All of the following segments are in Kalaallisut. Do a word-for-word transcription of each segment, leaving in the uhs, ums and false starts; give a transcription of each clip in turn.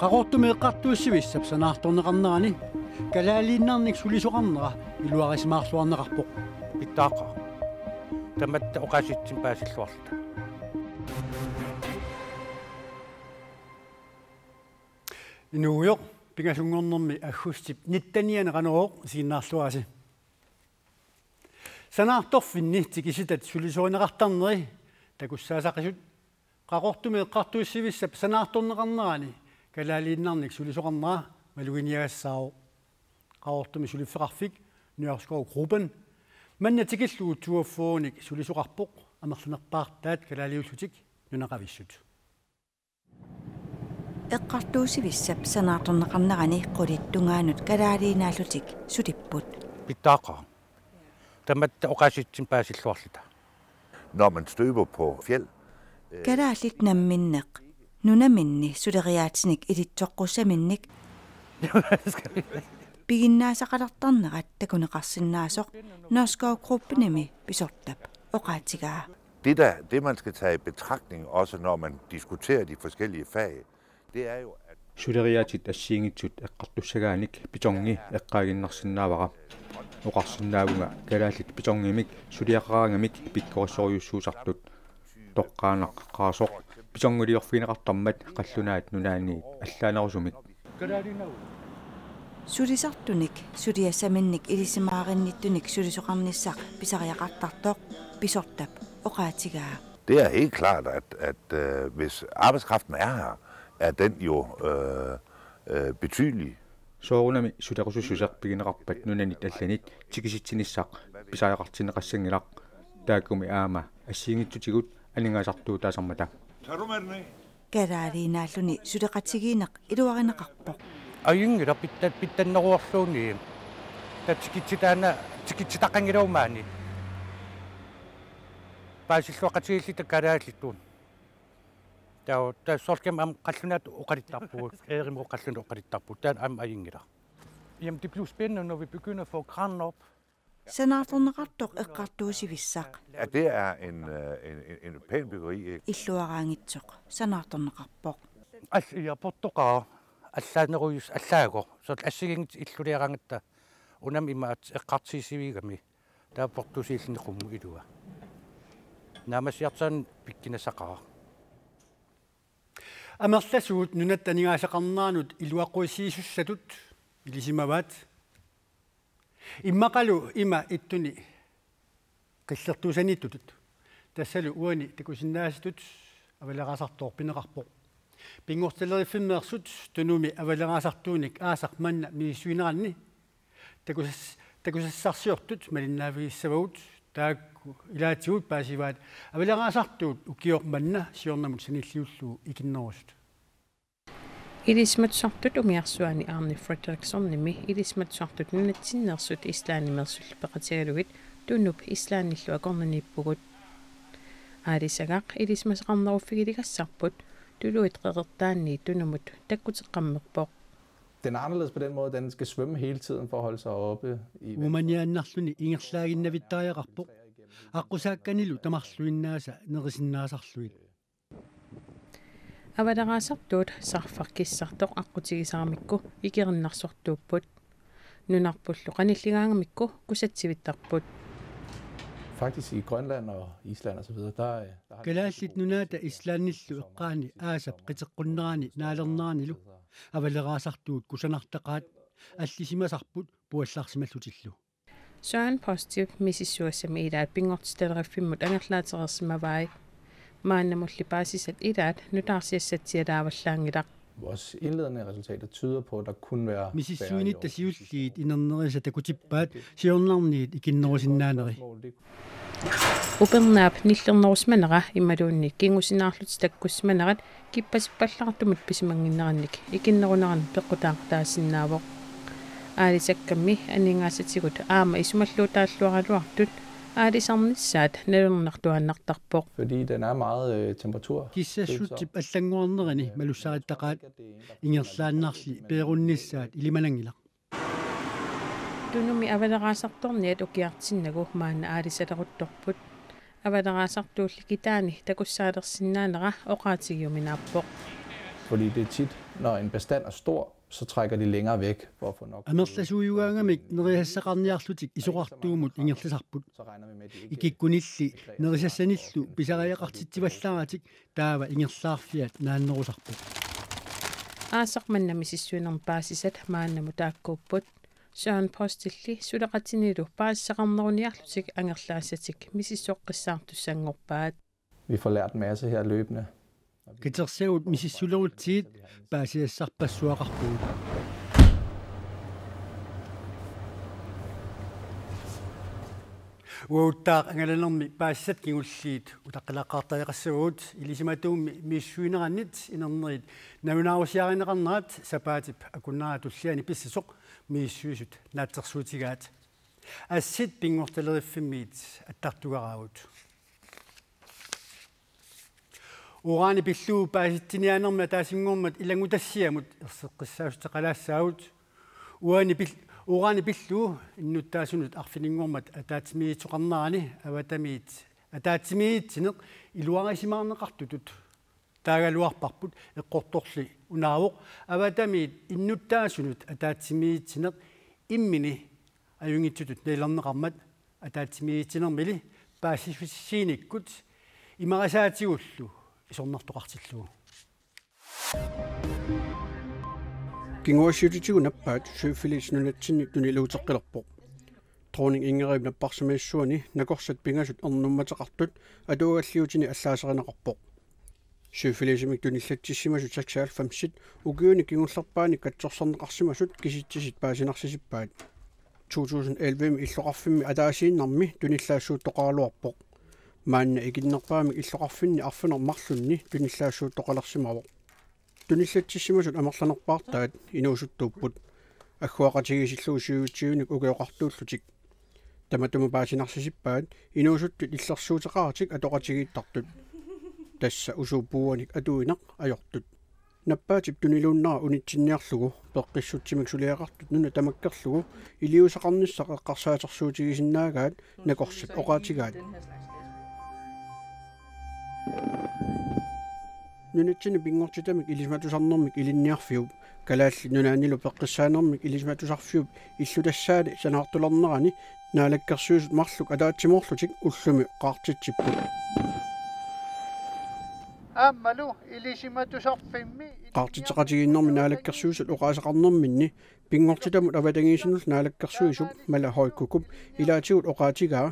Qaqortumi eqqartuussivissap sanaartorneqarnerani kalaaliinnarnik sulisoqarnera iluarisimaarluarneqarpoq. Pitsaassaqaaq. Tamatta oqaasitsinni paasilluarluta. Inuugujoq, pingasunngornermi aggustip nittenianni Qanorooq isiginnaarluarisi. Sanaartorfinni tikisitat sulisorineqartarneri takussaasaqisut Qaqortumi eqqartuussivissap sanaartorneqarnerani kalaaliinnarnik sulisoqarnera maluginiagassaavoq. Qaqortumi suliffeqarfik Nørskov Gruppen manna tikillugu toogfyrrenik sulisoqarpoq amerlanerpaartaat kalaaliullutik nunaqavissut. Eqqartuussivissap sanaartorneqarnerani qulit tungaanut kalaaliinnaallutik sulipput. Pitsaassaqaaq. Tamatta oqaasitsinni paasilluarluta. Når man støver på fjeld, øh, Kalaallit namminneq nunaminni suleriaatsinik ilitsoqqussaminnik piginnaasaqalertarnerat takuneqarsinnaasoq Nørskov Gruppenimi pisortap oqaatigaa. Det, der, det, man skal tage i betragtning, også når man diskuterer de forskellige fag, det er jo, at suleriaatsit assigiinngitsut eqqartussagaanik betongi eqqaaginnarsinnaavara. Oqarsinnaavunga kalaallit betongimik suliaqaraangamik pikkorissorujussuusartut. Toqqaannaq qarasoq betongiliorfigineqartarmat qallunaat nunaanniit allaanerusumik. Sulisartunik suliassaminnik ilisimaarinnittunik sulisoqarnissaq pisariaqartartoq pisortap oqaatigaa. Det er helt klart, at, at øh, hvis arbejdskraften er her, er den jo øh, øh, betydelig. Soorunami sulerusussuseq pigineqarpat nunanit allanit tikisitsinissaq pisariaqartinneqassanngilaq. Taakkumi aamma assigiinngitsutigut aningaasartuutaasarmata. Kalaaliinnarluni suleqatigiinneq iluarineqarpoq. Ajunngilaq pitta-, pitsanneruarluunniit. Taava tikitsitaana-, tikitsitaqanngilaq maani. Paasilluaqatigiilluta kalaallit. Taava, taava soorlu aamma qallunaatut oqaluttarpugut, erimut qallunaatut oqaluttarpugut, taanna aamma ajunngilaq. Jamen, det bliver spændende, når vi begynder at få kranene op. Sanaartorneqartoq eqqartuussivissaq. Ja, det er en, øh, en, en, en pæn byggeri, ikke? Illuaraanngitsoq sanaartorneqarpoq. Al-, ja, portoqaa, allaanerujus-, allaanerusoq, soorlu assigiinngitsut illuliaraangatta, unami imaattoq eqqartuussivigami, taava portuusiilluni qummut ilua. Naammassiartorneq pikkinassaqaaq. Amerlasuut nunatta aningaasaqarneranut iluaqussiisussatut ilisimavaat. Immaqalu ima ittuni qillertuusaniittutut. Tassalu uani takusinnaasatut avaleraasartooq pineqarpoq. Pinngortitaleriffimmeersut Tunumi avaleraasartuunik aasaq manna misissuineranni takusas-, takusassarsiortut malinnaavigissavagut, taakku ilaatigut paasivaat avaleraasartuut ukioq manna siornamut sanilliullugu ikinnerusut. Ilisimatusartut umiarsuaani Árni Fredrikssonimi ilisimatusartut nunatsinneersut Islandimeersullu peqatigalugit Tunup Islandillu akornanniippugut. Aalisagaq ilisimasaqarneruffigiligassarput tuluit qeqertaanni Tunumut takkuteqqammerpoq. Den er anderledes på den måde, den skal svømme hele tiden for at holde sig oppe i vandet. Uumaniaannarluni ingerlaaginnavittariaqarpoq. Aqqusaakkanillu tamarluinnaasa nerisinnaasarlugit. Avaleraasartuut sarfaq kissartoq aqqutigisaramikku ikerinnarsortuupput. Nunarpullu qanilligaangamikku kusatsivittarput. Faktisk i Grønland og Island og så videre, der, øh, der har Kalaallit Nunaata Islandillu eqqaani aasap qiteqqunnerani naalerneranilu avaleraasartuut kusanartaqaat allisimasarput puallarsimallutillu. Søren Postip misissugassami ilaat pinngortitaleriffimmi angerlaatereersimavai. Maannamulli paasisat ilaat nutaarsiassatsialaavallaanngilaq. Vores indledende resultater tyder på, at der kunne være færre i år. Misissuinitta siulliit inernerisat takutippaat siornarniit ikinnerusinnaaneri. Upernaap nillernerusimanera imaluunniit kingusinaarlutik takkussimanerat kippasippallaartumut pisimannginnerannik ikinnerunerannut peqqutaaqataasinnaavoq. Aalisakkammi aningaasatigut aamma isumalluutaalluaraluartut aalisarnissaat nalunartuaannartarpoq. Fordi den er meget, øh, temperatur. Kissassutsip allannguarnerani malussarittaqaat, ingerlaannarli peerunnissaat ilimananngilaq. Tunumi avaleraasartorniat ukiartinnagu maanna aalisaleruttorput. Avaleraasartuut likitaani takussaalersinnaanera oqaatigiuminaappoq. Fordi det er tit, når en bestand er stor, så trækker de længere væk for at få nok. Amerlasuujugaangamik nerisassaqarniarlutik isorartuumut ingerlasarput. Ikikkunilli nerisassanillu pisariaqartitsivallaaratik taava ingerlaarfiat naannerusarpoq. Aasaq manna misissuinermi paasisat maannamut taakkuupput. Søren Postilli suleqatinilu paasisaqarneruniarlutik angerlaassatik misissoqqissaartussanngorpaat. Vi får lært en masse her løbende. Katersagut misissulerutsigit paasisassarpassuaqarpugut. Uaguttaaq angalanermi paasisat kingulliit utaqqilaqqaartariaqassavagut. Ilisimatuummi misissuinerannit inernerit nalunaarusiarineqarnerat sapaatip akunnera tulliani pissasoq misissuisut naatsorsuutigaat. Assit Pinngortitaleriffimmiit attartugaraagut. Urani pillugu paasitsiniaanermi ataasinngormat ilanngutassiamut erseqqissaassuteqalaassaagut. Urani pil-, urani pillugu innuttaasunut arfininngormat ataatsimiitsoqarnerani avatamiit ataatsimiitsineq iluarisimaarneqartutut. Taagaluarparput eqqortorli unaavoq avatamiit innuttaasunut ataatsimiitsineq immini ajunngitsutut nalilerneqarmat ataatsimiitsinermili paasissutissaanikkut imarisaatigullu isornartoqartillugu. Kinguaassiuutitigut nappaat syfilis nunatsinni tuniluuteqqilerpoq. Dronning Ingridip napparsimasuani nakorsat pingasut ernummateqartut atuagalliutini allaaserineqarpoq. Syfilisimik tunillatsissimasut seksoghalvfemsit ukiuni kingullerpaani katsorsarneqarsimasut kisitsisit paasinarsisippaat. To tusind elleve-mi illoqarfimmi ataasiinnarmi tunillaassuuttoqaraluarpoq. Maanna ikinnerpaamik illoqarfinni arfineq-marlunni tunillaassuuttoqalersimavoq. Tunillatsissimasut amerlanerpaartaat inuusuttuupput. Agguaqatigiissillugu syvogtyvenik ukioqartuullutik. Tamatuma paasinarsisippaat inuusuttut illersuuteqaratik atoqatigiittartut. Tassa usuup puuanik atuineq ajortut. Nappaatip tuniluunnera unitsinniarlugu peqqissutsimik suliaqartut nuna tamakkerlugu iliuuseqarnissaq eqqarsaatersuutigisinnaagaat nakorsat oqaatigaat. Nunatsinni pinngortitamik ilisimatusarnermik ilinniarfiup, Kalaallit Nunaannilu peqqissaanermik ilisimatusarfiup illutassaani sanaartulernerani Naalakkersuisut marluk ataatsimoorlutik ullumi qaartitsipput. Aammalu ilisimatusarfimmi qaartitseqatigiinnermi Naalakkersuisut oqaaseqarnerminni pinngortitamut avatangiisinullu Naalakkersuisup Mala Høy Kúkop ilaatigut oqaatigaa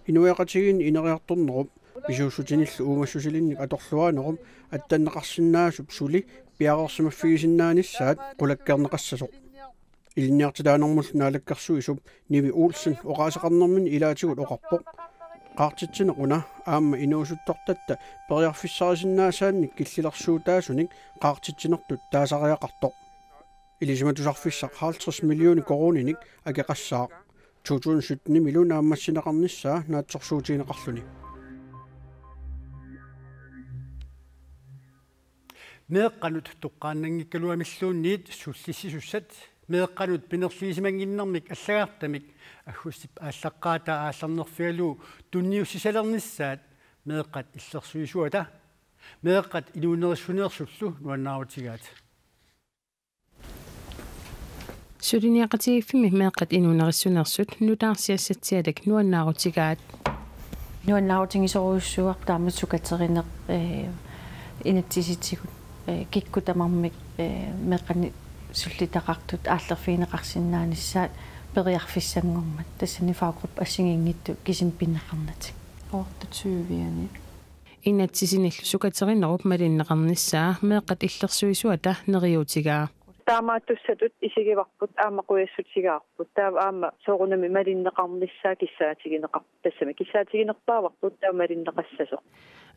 inuiaqatigiinni ineriartornerup pisuussutinillu uumassusilinnik atorluaanerup attanneqarsinnaasup suli piareersimaffigisinnaanissaat qulakkeerneqassasoq. Ilinniartitaanermullu Naalakkersuisup Nivi Olsen oqaaseqarnerminni ilaatigut oqarpoq: Qaartitsineq una aamma inuusuttortatta periarfissarisinnaasaannik killilersuutaasunik qaartitsinertut taasariaqartoq. Ilisimatusarfissaq halvtreds millioner koruuninik akeqassaaq. To tusind sytten-imilu naammassineqarnissaa naatsorsuutigineqarluni. Meeqqanut toqqaannanngikkaluamilluunniit sullissisussat meeqqanut pinerliisimannginnermik allagartamik aggustip aallaqqaataa aallarnerfigalugu tunniussisalernissaat meeqqat illersuisuata meeqqat inuunerissuneersullu nuannaarutigaat. Suliniaqatigiiffimmi meeqqat inuunerissuneersut nutaarsiassatsialak nuannaarutigaat. Nuannaarutigisorujussuuarput taamatut sukaterineq, ee, inatsisitigut, ee, kikkut tamarmik, ee, meeqqanut sullitaqartut aallerfigineqarsinnaanissaat periarfissanngormat. Tassani faggruppit assigiinngitsut kisimik pineqarnatik. Otteogtyve-ani. Inatsisinillu sukaterinerup malinneqarnissaa meeqqat illersuisuata neriuutigaa. Taamaattussatut isigivarput aamma qujassutigaarput. Taava aamma soorunami malinneqarnissaa kissaatigineqar-, tassami kissaatiginerpaavarput taava malinneqassasoq.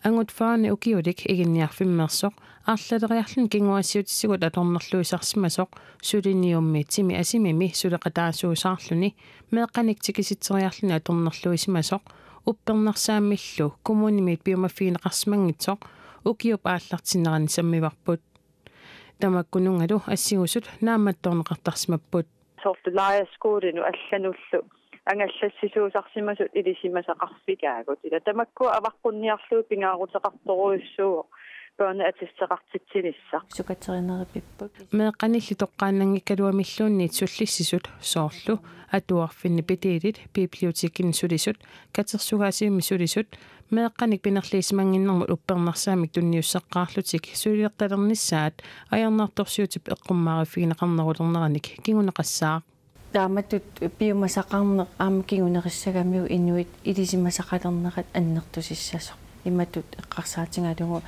Angut fyrre ukiulik Iginniarfimmeersoq arlaleriarluni kinguaassiuutitigut atornerluisarsimasoq suliniummi Timi Asimimi suleqataasuusaarluni meeqqanik tikisitseriarluni atornerluisimasoq uppernarsaamillu kommunimit piumaffigineqarsimanngitsoq ukiup aallartinnerani sammivarput. Tamakkununngalu assingusut naammattoorneqartarsimapput. soorlu lejrskolinut allanullu angallassisuusarsimasut ilisimasaqarfikaagut. Ila tamakkua avaqqunniarlugit pingaaruteqartorujussuuvoq børneattesteqartitsinissaq. Sukaterinerit pipput. Meeqqanilli toqqaannanngikkaluamilluunniit sullissisut soorlu atuarfinni pitiilit, bibliotekikkut sulisut, katersugaasivimmi sulisut, meeqqanik pinerliisimannginnermut uppernarsaammik tunniusseqqaarlutik sulilertalernissaat ajornartorsiutip eqqummaariffigineqarnerulerneranik kinguneqassaaq. Taamatut piumasaqarneq aamma kingunerissagamiuk inuit ilisimasaqalernerat annertusissasoq. Imatut eqqarsaatigalugu,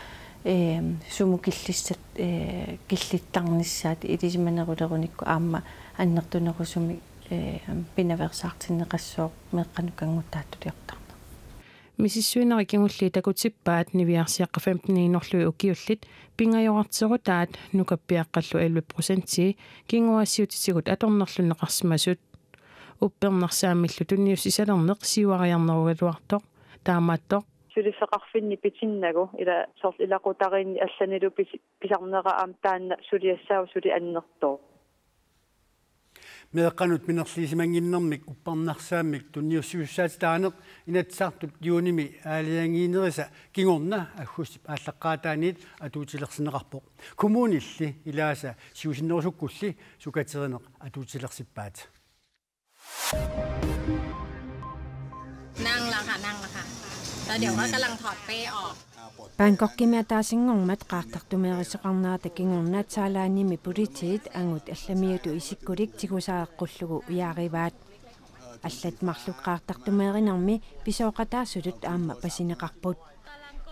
eem, sumut killissat, ee, killittarnissaat ilisimanerulerunikku aamma annertunerusumik, eem, pinaveersaartinneqassooq meeqqanut kannguttaartuliortarneq. Misissuinerit kingulliit takutippaat niviarsiaqqat femten-iinnarlugit ukiullit pingajorarterutaat nukappiaqqallu elleve procentii kinguaassiuutitigut atornerlunneqarsimasut. Uppernarsaammillu tunniussisalerneq siuariarnerugaluartoq. Taamaattoq. Suliffeqarfinni pitinnagu ila soorlu ilaqutariinni allanilu pisi-, pisarnera aamma taanna suliassaavoq suli annertooq. Meeqqanut pinerliisimannginnermik uppernarsaammik tunniussisussaatitaaneq Inatsisartut juunimi aalajangiinerisa kingorna aggustip aallaqqaataaniit atuutilersinneqarpoq. Kommunilli ilaasa siusinnerusukkulli sukaterineq atuutilersippaat. นั่งแล้วค่ะ นั่งแล้วค่ะ แล้วเดี๋ยวก็กำลังถอดเป้ออก Bangkokimi ataasinngormat qaartartumeerisoqarnerata kingorna Thailandimi politiit angut allamiutut isikkulik tigusaaqqullugu ujaarivaat. Allat marluk qaartartumeerinermi pisooqataasutut aamma pasineqarput.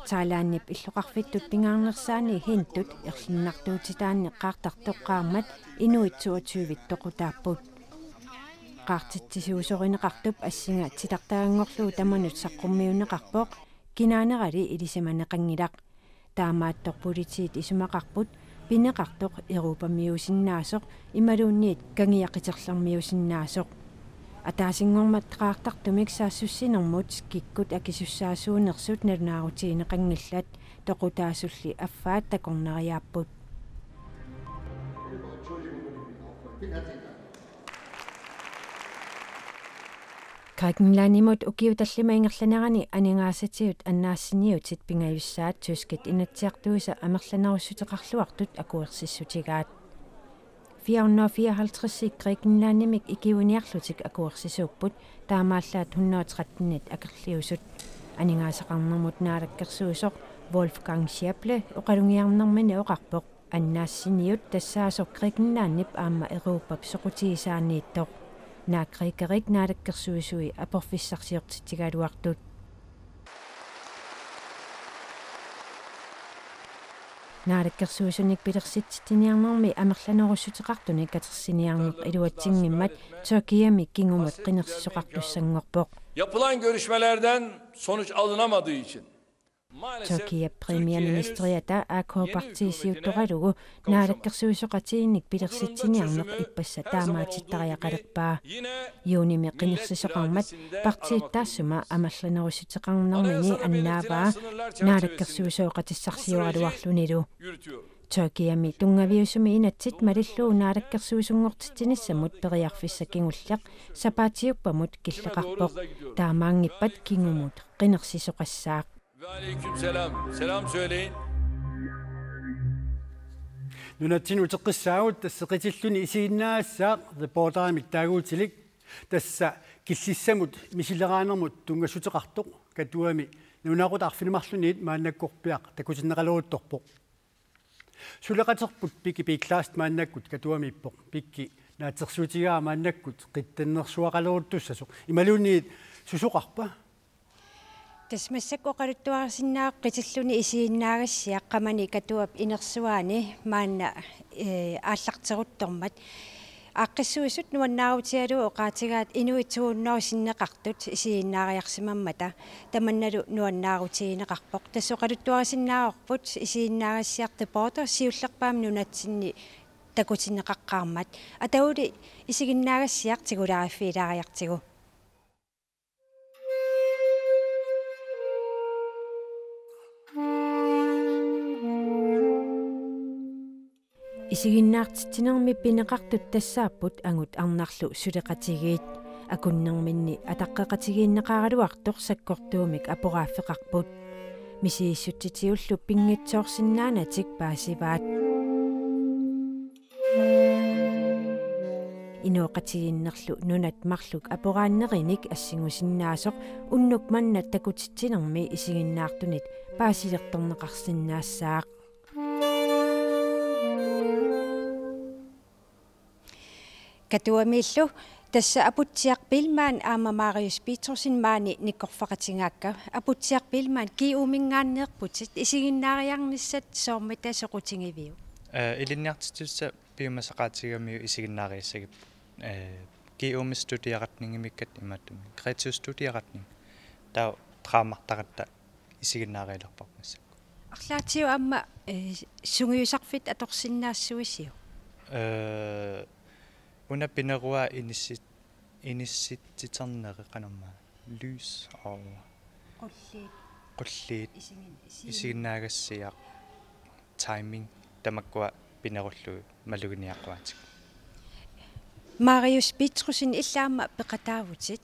Thailandip illoqarfittut pingaarnersaani Hindut erlinnartuutitaanni qaartartoqqaarmat inuit toogtyve toqutaapput. Qaartitsisuusorineqartup assinga titartaganngorlugu tamanut saqqummiunneqarpoq, kinaanerali ilisimaneqanngilaq. Taamaattoq politiit isumaqarput pineqartoq Europamiuusinnaasoq imaluunniit kangia qiterlermiuusinnaasoq. Ataasinngormat qaartartumik saassussinermut kikkut akisussaasuunersut nalunaarutigineqanngillat, toqutaasulli affaat takornariaapput. Grækenlandimut ukiut tallimat ingerlaneranni aningaasatigut annaassiniutit pingajussaat tyskit inatsisartuisa amerlanerussuteqarluartut akuersissutigaat. Fire hundrede og fireoghalvtreds Grækenlandimik ikiuiniarlutik akuersisuupput, taamaallaat hundrede og tretten akerliusut. Aningaasaqarnermut naalakkersuisoq Wolfgang Schäuble oqalugiarnermini oqarpoq, annaassiniut tassaasoq Grækenlandip aamma Europap soqutigisaaniittoq. Naak grækerit naalakkersuisui aporfissarsiortitsigaluartut. Naalakkersuisunik pilersitsitsiniarnermi amerlanerussuteqartunik katersiniarneq iluatsinngimmat Tyrkiami kingumut qinersisoqartussanngorpoq. Yapılan görüşmelerden sonuç alınamadığı için Tyrkiap premierministeriata A K-partii siuttoralugu naalakkersuisoqatigiinnik pilersitsiniarneq ippassaq taamaatittariaqalerpaa. Juunimi qinersisoqarmat partiit taassuma amerlanerussuteqarnermini annaavaa naalakkersuisooqatissarsioraluarlunilu. Tyrkiami tunngaviusumi inatsit malillugu naalakkersuisunngortitsinissamut periarfissaq kingulleq sapaatiuppamut killeqarpoq. Taamaanngippat kingumut qinersisoqassaaq. Ve aleyküm selam. Selam söyleyin. Nunatsinni uteqqissaagut, tassa qitilluni isiginnaagassiaq reporterimik taaguutilik, tassa killissamut misileraanermut tunngassuteqartoq Katuami nunaqqutaq arfineq-marlunniit maannakkorpiaq takutinneqaleruttorpoq. Suleqaterput Pikki Pik Larsen maannakkut Katuamiippoq. Pikki naatsorsuutigaara maannakkut qitsannersuaqaleruttussasoq. Imaluunniit susoqarpa? Tassa massakkut oqaluttuarisinnaavoq qitilluni isiginnaagassiaq qamani Katuap inersuaani maanna, ee, aallarteruttormat. Aaqqissuisut nuannaarutigalugu oqaatigaat inuit to hundrede sinneqartut isiginnaariarsimammata, tamannalu nuannaarutigineqarpoq. Tassa oqaluttuarisinnaavarput isiginnaagassiaq reporter siullerpaamik nunatsinni takutinneqaqqaarmat. Atauli isiginnaagassiaq tigulaariffigilaariartigu. Isiginnaartitsinermi pineqartut tassaapput angut arnarlu suleqatigiit. Akunnerminni ataqqeqatigiinneqaraluartoq sakkortuumik aporaaffeqarput. Misigissutsitiullu pinngitsoorsinnaanatik paasivaat. Inooqatigiinnerlu nunat marluk aporaannerinik assingusinnaasoq unnuk manna takutitsinermi isiginnaartunit paasilertorneqarsinnaassaaq. Katuamiillu tassa Aputsiaq Biilmann aamma Marius Petrussen maani nikkorfaqatigaakka. Aputsiaq Biilmann, G U-minngaanneerputit, isiginnaariarnissat soormita soqutigiviuk? Eh, ilinniartitsisussat piumasaqaatigigamiuk isiginnaariassagipput. Eh, G U-mi studieretningimikkat imaattumik. Kreativ studieretning. Taava draamartaratta isiginnaarialerparput massakkut. Arlaatigut aamma, eh, sungiusarfik atorsinnaassuuisiuk? Eh, una pineruaa inissi-, inissitsiterneri qanormaa. Lys og Qulliit. Qulliit. Isigin-, isigin-, isiginnaagassiaq, timing, tamakkua pinerullugit maluginiaquaatit. Marius Petrussen, illit aamma peqataavutit.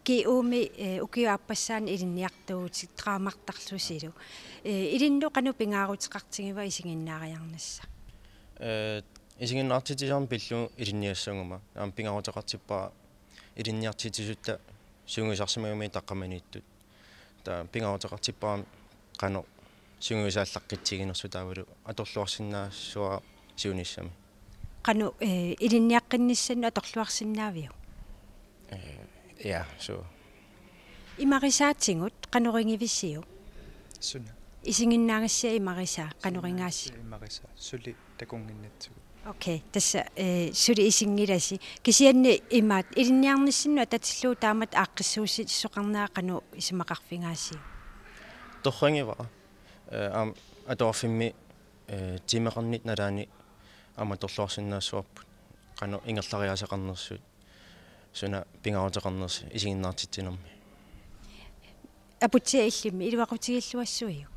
G U-mi, eh, ukiup aappassaani ilinniartuuvutit draamartarlusilu. Eh, ilinnut qanoq pingaaruteqartigiva isiginnaariarnissaq? Eh, isiginnaartitsisarneq pillugu ilinniassaguma. Aamma pingaaruteqartippara ilinniartitsisutta sungiusarsimagamik taqqamaniittut. Taava pingaaruteqartippara qanoq sungiusaallaqqissaginersoq taavalu atorluarsinnaassuara siunissami. Qanoq, eh, ilinniaqqinnissannut atorluarsinnaaviuk? Eh, ja, suu. Imarisaatigut qanorigivisiuk? Suna? Isiginnaagassiaq imarisaa, qanorigaasi? Isiginnaagassiaq imarisaa, suli takunnginnatsigu. Okay, tassa, eh, suli isinngilasi. Kisianni imaat, ilinniarnissinnut atatillugu taamatut aaqqissuussisoqarnera qanoq isumaqarfigaasiuk? Torragivara. Eh, aamma atuarfimmi, eh, tiimeqarnitta nalaani aamma atorluarsinnaassavarput. Qanoq ingerlariaaseqarnersut. Suna pingaaruteqarnersoq isiginnaartitsinermi. Aputsiaq illimmi iluaqutigilluassuiuk?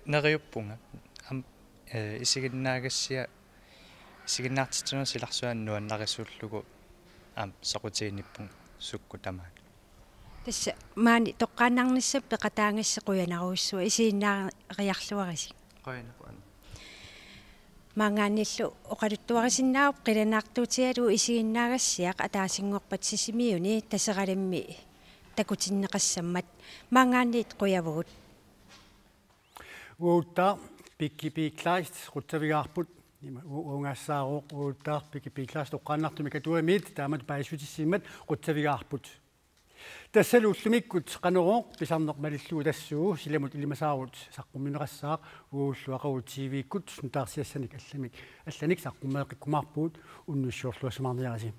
Neriuppunga. Aamma, eh, isiginnaagassiaq, isiginnaartitsinerup silarsuani nuannarisuullugu aamma soqutiginippunga sukkut tamaat. Tassa maani toqqaannarnissaq peqataagassi qujanarujussuaq, isiginnaariarluarisi. Qujanaq. Maanngaanniillu oqaluttuarisinnaavoq qilanaartuutigalugu isiginnaagassiaq ataasinngorpat Sisimiuni Taseralimmi takutinneqassammat. Maanngaanniit qujavugut. Uaguttaaq Picki Pigg Kleist qutsavigaarput. Ima u-, uungaassaarooq uaguttaaq Picki Pigg Kleist toqqaannartumik Katuamiit taamatut paasissutissimmat qutsavigaarput. Tassalu ullumikkut Qanorooq pisarneq malillugu tassuugu silamut ilimasaarut saqqummiunneqassaaq, uagullu aqagu T V-kkut nutaarsiassanik allamik, allanik saqqummeeqqikkumaarpugut, unnussiorluassimaarniarisi.